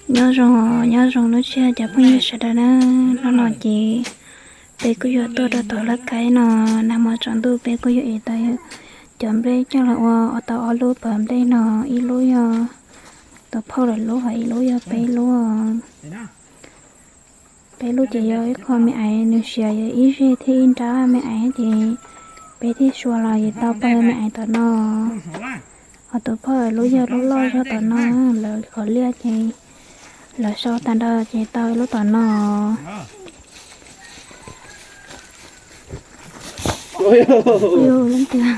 Nyob zoo, nyob zoo lub sij hawm cov phooj ywg sawv daws na. Hnub no ces peb kuj yuav tuaj rau tom laj kaib no, nag hmo tsaus ntuj peb kuj yuav ev tau cov nplej coj los ua tau ob lub pawv nplej no, ib lub yog tus phauj lawv lub, ho ib lub yog peb lub. Peb lub ces yog ib qho me aiv nws siav yog ib zeg thiab ib nrab me aiv ces peb thiaj sua los ces tau pawg me aiv tom no. Ho tus phauj lub yog lub loj zog tom no, lawv qhov liaj ces lawv sau tag nrho ces tau lub tom no. Leej twg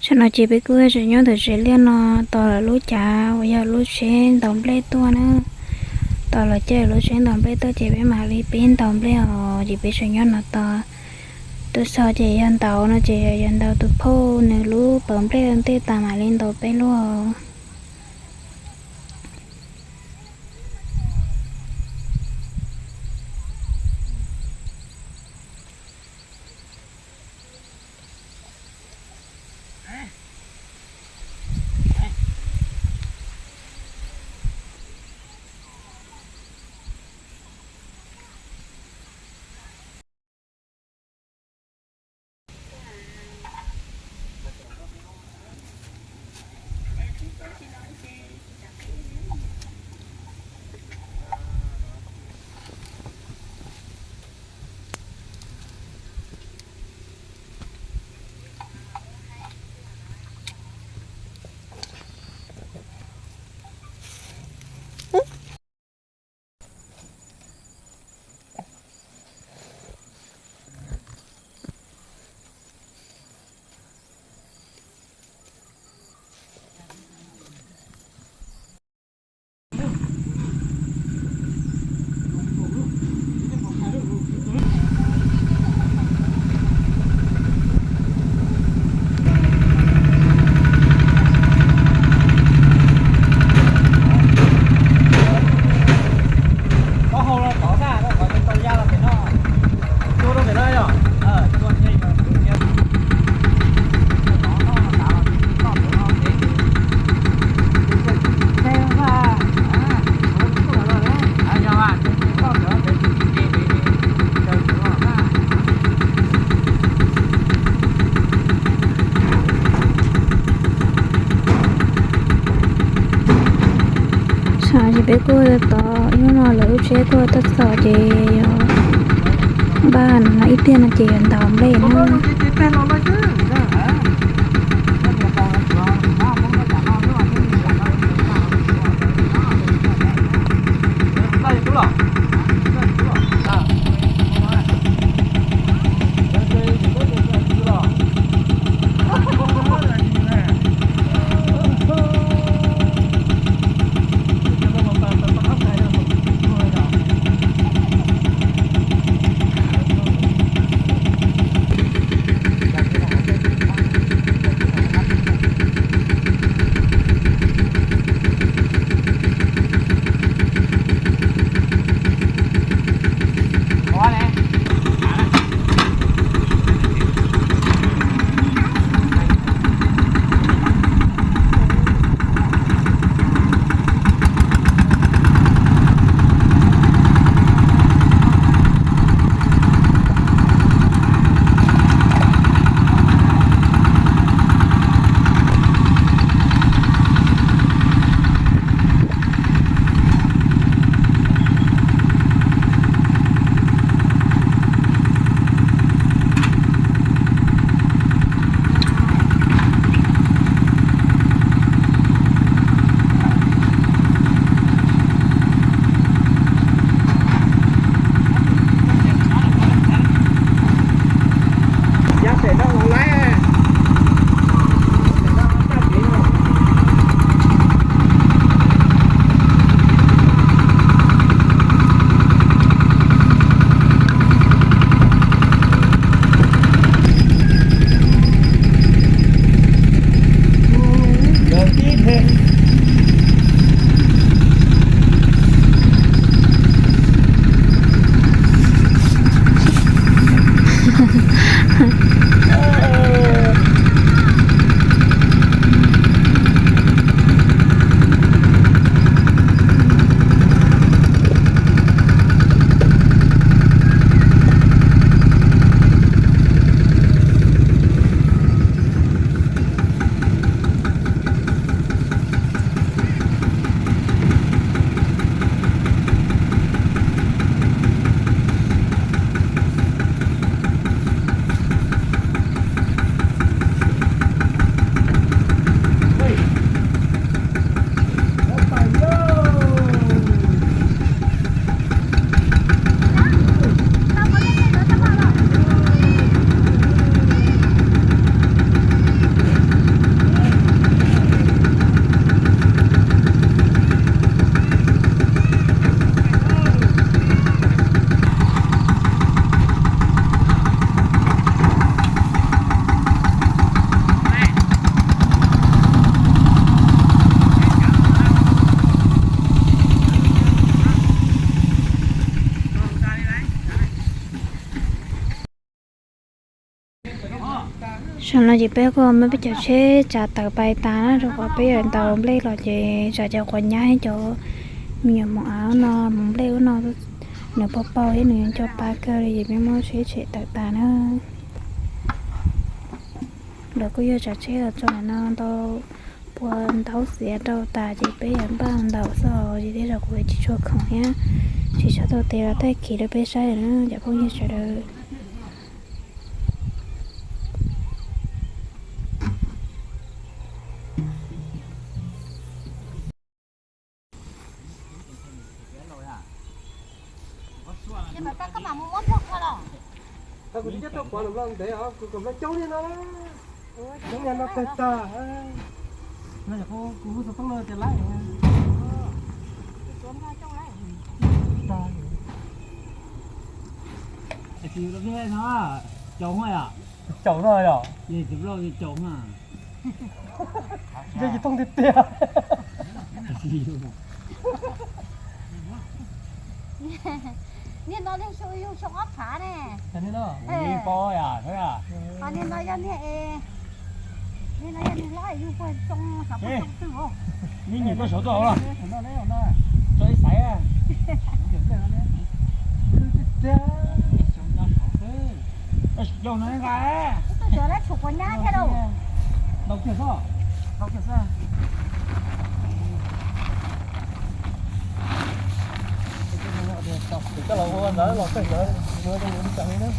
Tsam no ces peb kuj tseem nyob ntawm tsev liaj no tos lawv lub cav uas yog lub tsheb ntaus nplej tuaj na. Tos lawv caij lub tsheb ntaus nplej tuaj ces peb mam li pib ntaus nplej os. Ces peb tseem nyob no tos. Tuaj txog ces yog ntaus no ces yog ntaus tus phauj nws lub pawv nplej ntej tas mam li ntaus peb lub os. Ces peb kuj tau ib hnub no lawv lub tsheb kuj tuaj txog ces yog npaj no ib pliag no ces yuav ntaus nplej na. Saum no ces peb kuj muab peb cov tsheb tsav tawm pais tas na, rau qhov peb yuav ntaus nplej los ces tsam cov quav nyab thiab cov me nyuam hmoov av no, hmoov nplej ub no, nws pau pau thiab nws coj pa kawg li ces peb muab tsheb tshem tawm tas na. Lawv kuj yog tsav tsheb los tso no ntau, puas ntaub xiav rau tas ces peb yuav npaj ntaus xwb os, ces tej zaum kuv tsis tshua khoom thiab tsis tshua tau tes los tag kis rau peb saib na cov phooj ywg sawv daws. Tau kuv twb coj tuaj pov los ntev os, kuv kom nplooj coob li no, coob li no tag tag. No kuv xov tooj no ces laib. Caum no yom? Caum no yom? Ntshe tsis thooj tiag tiag. Niag no yog xyoo ob phav ne. Niag no, niag no yog niag, niag no yog niag hlob yug puag xyoo, xyoo twg os. Neb nyiam koj saum toj, tso ib xaiv. Yog no nqa, tshuav nyab thiab lauj. Ntau kiag xwb, ntau kiag xwb. Coj los ua ntawd los kawg ntawd, ua rau yus li cas li na.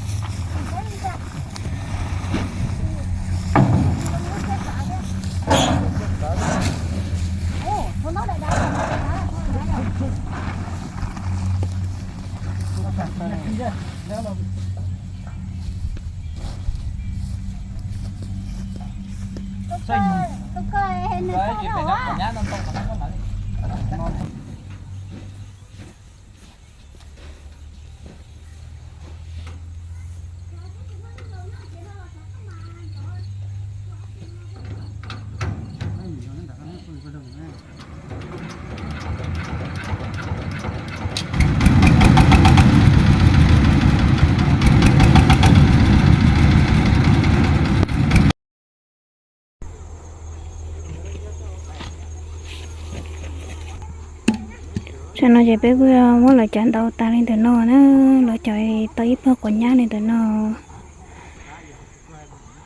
Tam no ces peb kuj muab lawv cov ntaus tas li ntawm no na, lawv cov tau ib pawg quav nyab li ntawm no.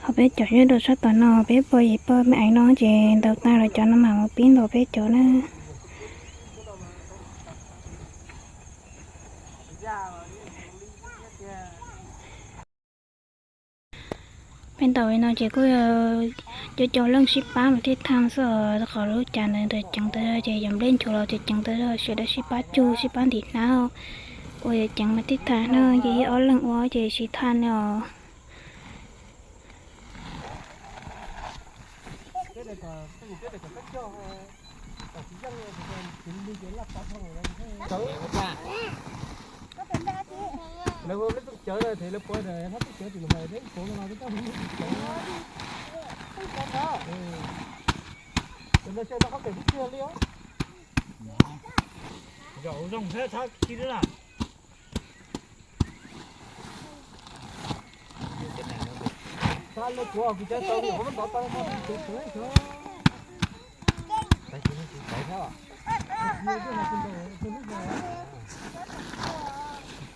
Ho peb cov nyob rau sab tom no, peb pog yim pog me aiv no ces ntaus tas lawv cov no mam mus pib ntaus peb cov na. Peb ntaus li no ces kuj cov cov leej sib pab mas thiaj thaj xwb, qhov lub cas ntawd ntawd ceev tas zog ces yog nplej nchuav los ces ceev tas zog, sawv daws sib pab cug sib pab ntim hnab, ua ceev mas thiaj thaj na, ces ib ob leeg ua ces tsis thaj li os. Zaum zoo thiab txhob khib lawm.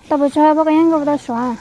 Tau pes tsawg poj koj nyob nkaus tau suav.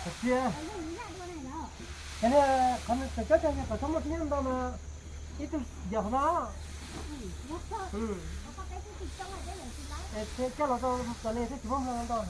Hais tias, qhov no tseem ceeb tiag, kom txhob muaj tib neeg ntau mas ib tug yawm qhov no. Coj los rau kom li thiaj tsis muaj ntau.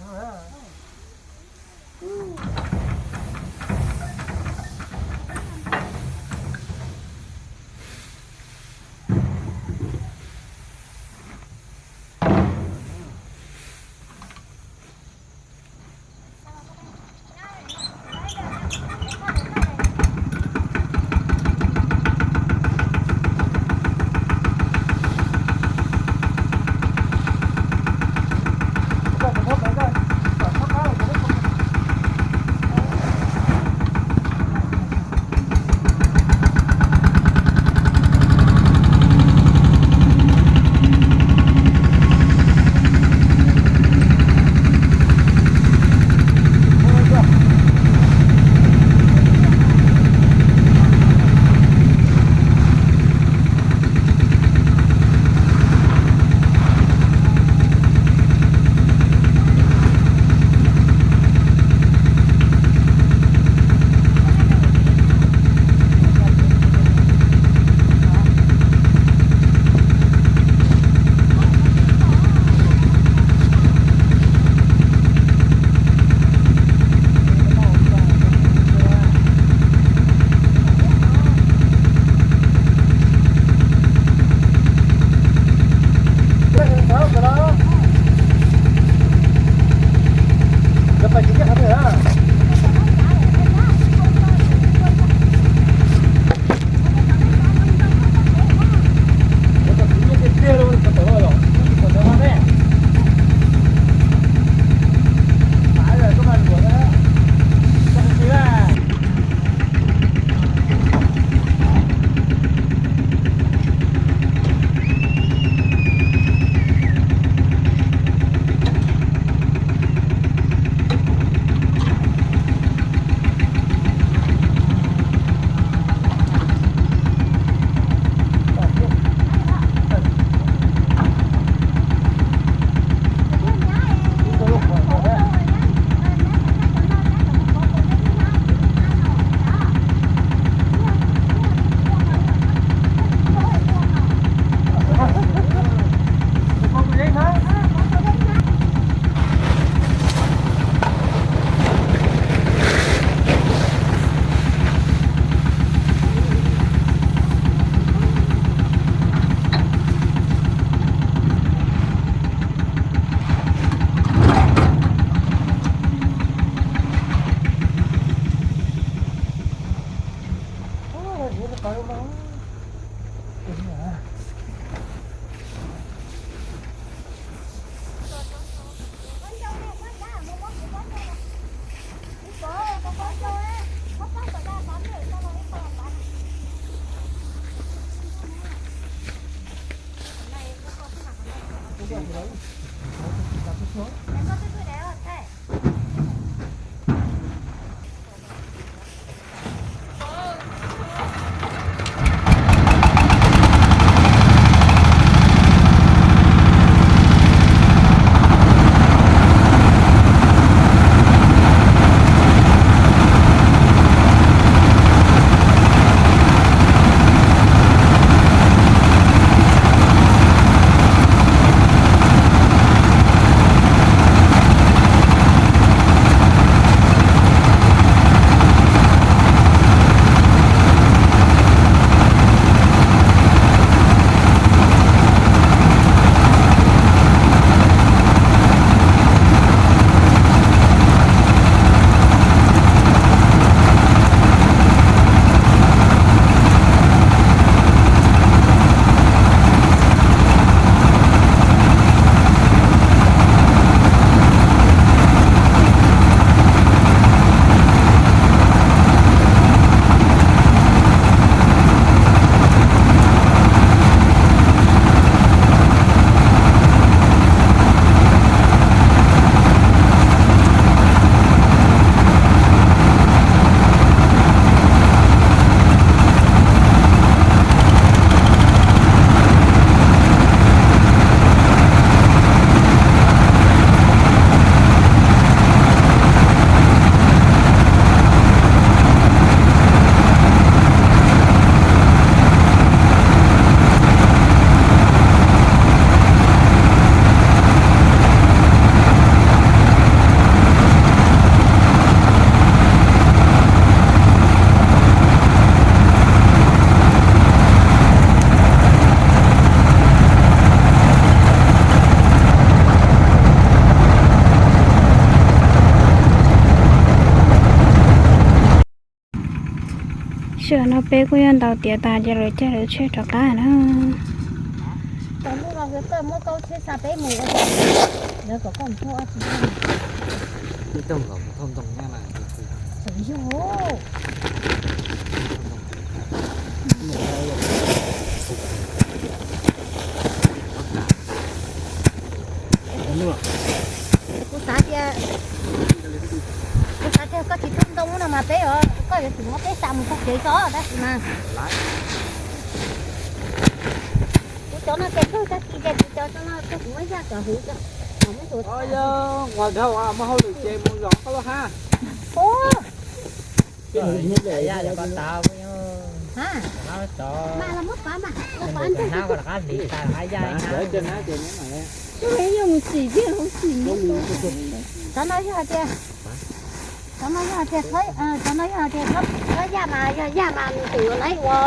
Tam no peb kuj yuav ntaus tiav tas ces lawv caij lawv tsheb rov qab na. Kuv xav tias, kuv xav tias koj tsis thoob ntoo no mas peb, koj yuav tsum muab peb xa mus txog kev tso, tab sis mas kuv cov no ces kawg tag kis ces kuv cov no ces kuv muab yaj cov huv cov, kuv muab tus, nqua dhau muab hauj lwm ces mus zov koj lub hab. Ua, mas los muab pov mas, pov hnab rau, cov no yog hais tias, cov no yog hais tias, cov no yog hais tias, cov no yog hais tias, yaj mas yog yaj mas nws tseem yuav laiv ua.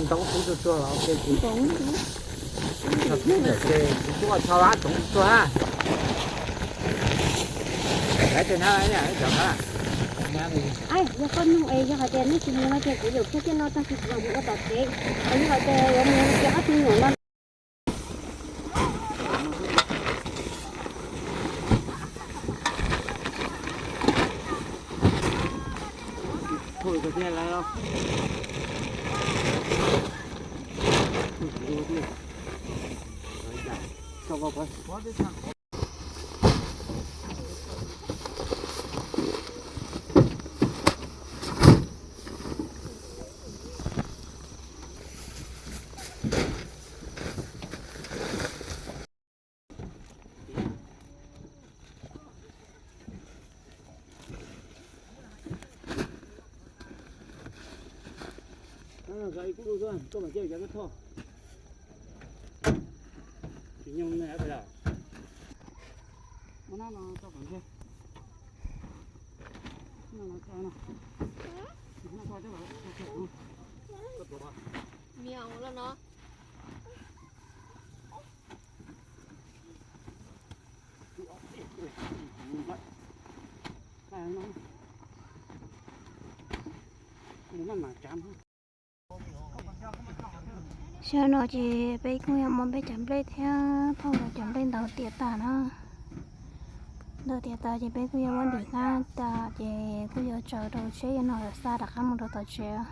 Ntoo xub tsuag tsuag los ok, kuv tuaj tso ab tsoov tsuag na. Laiv tej hnab, cov hnab. Yog koj nug es yog hais tias nej tsis mus no ces kuv yuav kiag tej no tag kis kuv mam mus ua tom tsev. Yog hais tias yuav mus ces ob tug nyuam no. Xyoo no ces peb kuj yuav muab peb cov nplej thiab phauj cov nplej ntaus tiav tas na. Ntaus tiav tas ces peb kuj yuav muab ntim hnab tas ces kuj yuav tsaws rau tsheb no lawm xa rov qab mus rau tom tsev.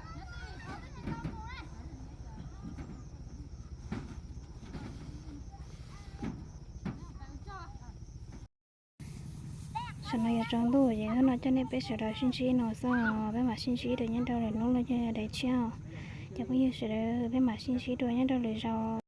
Tam no yuav tsaus ntuj ces hnub no coj nej peb sawv daws sib ntsib no xwb, peb mam sib ntsib dua nyob rau lwm hnub los yog daim tshiab. Ces phooj ywg sawv daws peb mam sib ntsib dua nyob rau lwm zaus.